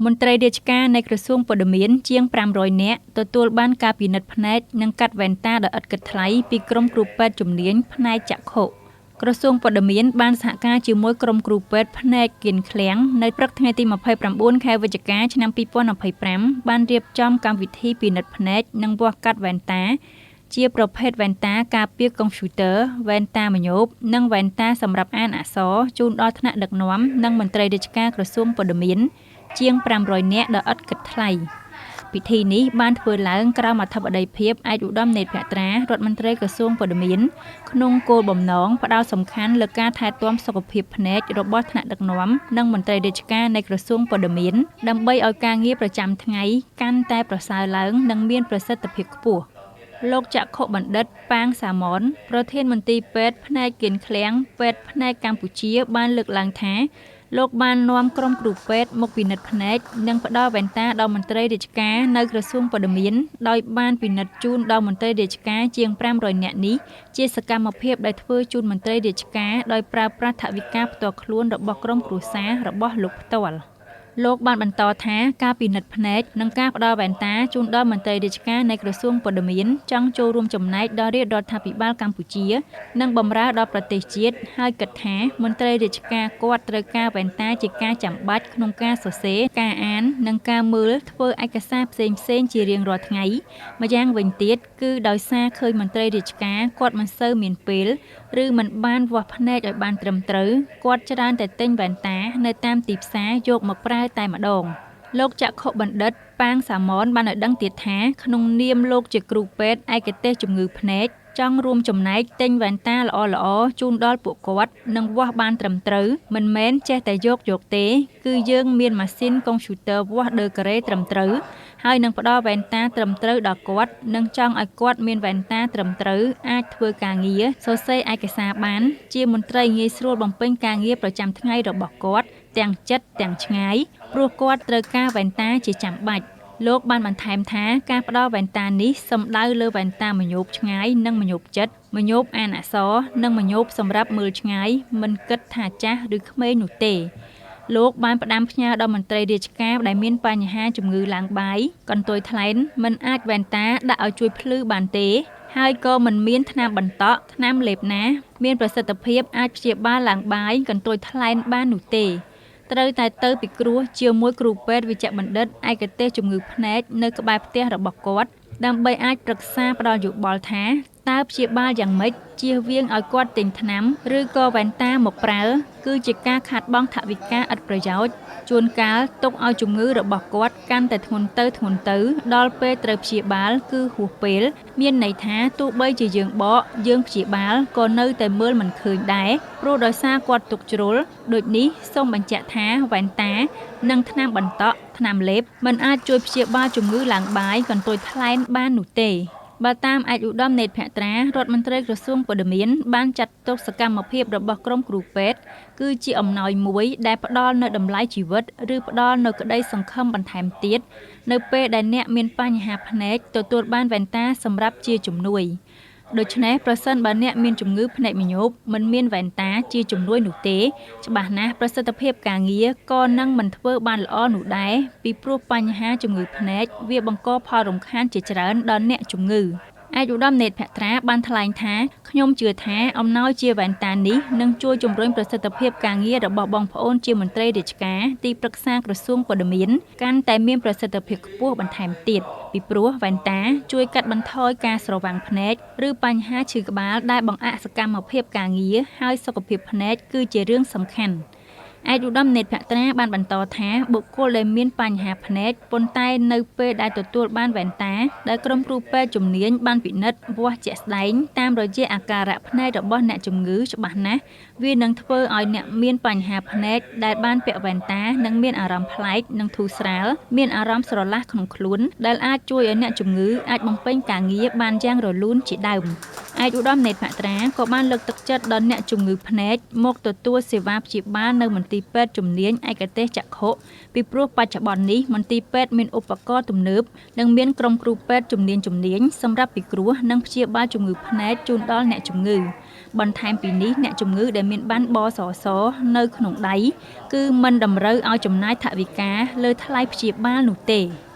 មន្ត្រីរាជការនៃក្រសួងព័ត៌មានជាង500នាក់ទទួលបានការពិនិត្យភ្នែកនិងកាត់វ៉ែនតាដោយឥតគិតថ្លៃពីក្រុមគ្រូពេទ្យជំនាញផ្នែកចក្ខុ។ ក្រសួងព័ត៌មានបានសហការជាមួយក្រុមគ្រូពេទ្យផ្នែកគៀនឃ្លាំងនៅព្រឹកថ្ងៃទី29ខែវិច្ឆិកាឆ្នាំ2025បានរៀបចំកម្មវិធីពិនិត្យភ្នែកនិងវាស់កាត់វ៉ែនតាជាប្រភេទវ៉ែនតាការពារកុំព្យូទ័រវ៉ែនតាម្ញោបនិងវ៉ែនតាសម្រាប់អានអក្សរជូនដល់ថ្នាក់ដឹកនាំនិងមន្ត្រីរាជការក្រសួងព័ត៌មានជាង500នាក់ដោយឥតគិតថ្លៃ។ ពិធីនេះបានធ្វើឡើងក្រោមអធិបតីភាពឯកឧត្តមនេត្រភក្ត្រារដ្ឋមន្ត្រីក្រសួងព័ត៌មានក្នុងគោលបំណងផ្ដោតសំខាន់លើការថែទាំសុខភាពភ្នែករបស់ថ្នាក់ដឹកនាំនិងមន្ត្រីរាជការនៃក្រសួងព័ត៌មានដើម្បីឲ្យការងារប្រចាំថ្ងៃកាន់តែប្រសើរឡើងនិងមានប្រសិទ្ធភាពខ្ពស់។ លោកចក្ខុបណ្ឌិតប៉ាងសាម៉នប្រធានមន្ទីរពេទ្យផ្នែកគៀនឃ្លាំងពេទ្យភ្នែកកម្ពុជាបានលើកឡើងថាលោកបាននាំក្រុមគ្រូពេទ្យមកពិនិត្យភ្នែកនិងផ្ដល់វ៉ែនតាដល់មន្ត្រីរាជការនៅក្រសួងព័ត៌មានដោយបានពិនិត្យជូនដល់មន្ត្រីរាជការជាង500នាក់នេះជាសកម្មភាពដែលធ្វើជូនមន្ត្រីរាជការដោយប្រើប្រាស់ថវិកាផ្ទាល់ខ្លួនរបស់ក្រុមគ្រួសាររបស់លោកផ្ទាល់។ លោកបានបន្តថាការពិនិត្យភ្នែកនិងការផ្ដល់វ៉ែនតាជូនដល់មន្ត្រីរាជការនៃក្រសួងព័ត៌មានចង់ចូលរួមចំណែកដល់រាជរដ្ឋាភិបាលកម្ពុជានិងបម្រើដល់ប្រទេសជាតិហើយគិតថាមន្ត្រីរាជការគាត់ត្រូវការវ៉ែនតាជាការចាំបាច់ក្នុងការសរសេរការអាននិងការមើលធ្វើឯកសារផ្សេងៗជារៀងរាល់ថ្ងៃម្យ៉ាងវិញទៀតគឺដោយសារឃើញមន្ត្រីរាជការគាត់មិនសូវមានពេលឬមិនបានវាស់ភ្នែកឲ្យបានត្រឹមត្រូវគាត់ច្រើនតែទិញវ៉ែនតានៅតាមទីផ្សារយកមកប្រើតែម្ដង។ លោកចក្ខុបណ្ឌិតប៉ាងសាម៉នបានឲ្យដឹងទៀតថាក្នុងនាមលោកជាគ្រូពេទ្យឯកទេសជំងឺភ្នែកចង់រួមចំណែកទិញវ៉ែនតាល្អៗជូនដល់ពួកគាត់និងវាស់បានត្រឹមត្រូវមិនមែនចេះតែយកទេគឺយើងមានម៉ាស៊ីនកុំព្យូទ័រវាស់ដឺការ៉េត្រឹមត្រូវហើយនឹងផ្ដល់វ៉ែនតាត្រឹមត្រូវដល់គាត់និងចង់ឲ្យគាត់មានវ៉ែនតាត្រឹមត្រូវអាចធ្វើការងារសរសេរឯកសារបានជាមន្ត្រីងាយស្រួលបំពេញការងារប្រចាំថ្ងៃរបស់គាត់ទាំងចិត្តទាំងឆ្ងាយព្រោះគាត់ត្រូវការវ៉ែនតាជាចាំបាច់។ លោកបានបន្ថែមថាការផ្ដល់វ៉ែនតានេះសំដៅលើវ៉ែនតាម្ញោបឆ្ងាយនិងម្ញោបចិត្តម្ញោបអានអក្សរនិងម្ញោបសម្រាប់មើលឆ្ងាយមិនគិតថាចាស់ឬក្មេងនោះទេ។ លោកបានផ្ដាំផ្ញើដល់មន្ត្រីរាជការដែលមានបញ្ហាជំងឺឡើងបាយកន្ទុយថ្លែនមិនអាចវ៉ែនតាដាក់ឲ្យជួយភ្លឺបានទេហើយក៏មិនមានថ្នាំបន្តក់ថ្នាំលេបណាមានប្រសិទ្ធភាពអាចព្យាបាលឡើងបាយកន្ទុយថ្លែនបាននោះទេត្រូវតែទៅពិគ្រោះជាមួយគ្រូពេទ្យវេជ្ជបណ្ឌិតឯកទេសជំងឺភ្នែកនៅក្បែរផ្ទះរបស់គាត់ដើម្បីអាចប្រឹក្សាផ្ដល់យោបល់ថាតើព្យាបាលយ៉ាងម៉េចជៀសវាងឲ្យគាត់ទិញថ្នាំឬក៏វ៉ែនតាមកប្រើគឺជាការខាតបង់ថវិកាឥតប្រយោជន៍ជួនកាលទុកឲ្យជំងឺរបស់គាត់កាន់តែធ្ងន់ទៅដល់ពេលត្រូវព្យាបាលគឺហួសពេលមានន័យថាទោះបីជាយើងបកយើងព្យាបាលក៏នៅតែមើលមិនឃើញដែរព្រោះដោយសារគាត់ទុកជ្រុលដូចនេះសូមបញ្ជាក់ថាវ៉ែនតានិងថ្នាំបន្តក់ថ្នាំលេបមិនអាចជួយព្យាបាលជំងឺឡើងបាយកន្ទុយថ្លែនបាននោះទេ។ បើតាមឯកឧត្តមនេត្រភក្ត្រារដ្ឋមន្ត្រីក្រសួងព័ត៌មានបានចាត់ទុកសកម្មភាពរបស់ក្រុមគ្រូពេទ្យគឺជាអំណោយមួយដែលផ្ដល់នូវតម្លៃជីវិតឬផ្ដល់នូវក្តីសង្ឃឹមបន្ថែមទៀតនៅពេលដែលអ្នកមានបញ្ហាភ្នែកទទួលបានវ៉ែនតាសម្រាប់ជាជំនួយ។ ដូច្នេះប្រសិនបើអ្នកមានជំងឺភ្នែកម្ញោបមិនមានវ៉ែនតាជាជំនួយនោះទេច្បាស់ណាស់ប្រសិទ្ធភាពការងារក៏នឹងមិនធ្វើបានល្អនោះដែរពីព្រោះបញ្ហាជំងឺភ្នែកវាបង្កផលរំខានជាច្រើនដល់អ្នកជំងឺ។ ឯកឧត្តមនេត្រភក្ត្រាបានថ្លែងថាខ្ញុំជឿថាអំណោយជាវ៉ែនតានេះនឹងជួយជំរុញប្រសិទ្ធភាពការងាររបស់បងប្អូនជាមន្ត្រីរាជការទីប្រឹក្សាក្រសួងព័ត៌មានកាន់តែមានប្រសិទ្ធភាពខ្ពស់បន្ថែមទៀតពីព្រោះវ៉ែនតាជួយកាត់បន្ថយការស្រវាំងភ្នែកឬបញ្ហាឈឺក្បាលដែលបង្អាក់សកម្មភាពការងារហើយសុខភាពភ្នែកគឺជារឿងសំខាន់។ ឯកឧត្តមនេត្រភក្ត្រាបានបន្តថាបុគ្គលដែលមានបញ្ហាភ្នែកប៉ុន្តែនៅពេលដែលទទួលបានវ៉ែនតាដែលក្រុមគ្រូពេទ្យជំនាញបានពិនិត្យវាស់ជាក់ស្ដែងតាមរយៈអាការៈភ្នែករបស់អ្នកជំងឺច្បាស់ណាស់វានឹងធ្វើឲ្យអ្នកមានបញ្ហាភ្នែកដែលបានពាក់វ៉ែនតានឹងមានអារម្មណ៍ប្លែកនិងធូរស្រាលមានអារម្មណ៍ស្រឡះក្នុងខ្លួនដែលអាចជួយឲ្យអ្នកជំងឺអាចបំពេញការងារបានយ៉ាងរលូនជាដើម។ ឯកឧត្តមនេត្រភក្ត្រាក៏បានលើកទឹកចិត្តដល់អ្នកជំងឺភ្នែកមកទទួលសេវាព្យាបាលនៅមន្ទីរពេទ្យជំនាញឯកទេសចក្ខុពីព្រោះបច្ចុប្បន្ននេះមន្ទីរពេទ្យមានឧបករណ៍ទំនើបនិងមានក្រុមគ្រូពេទ្យជំនាញសម្រាប់ពិគ្រោះនិងព្យាបាលជំងឺភ្នែកជូនដល់អ្នកជំងឺ។ បន្ថែមពីនេះអ្នកជំងឺដែលមានប័ណ្ណបសសនៅក្នុងដៃគឺមិនតម្រូវឲ្យចំណាយថវិកាលើថ្លៃព្យាបាលនោះទេ។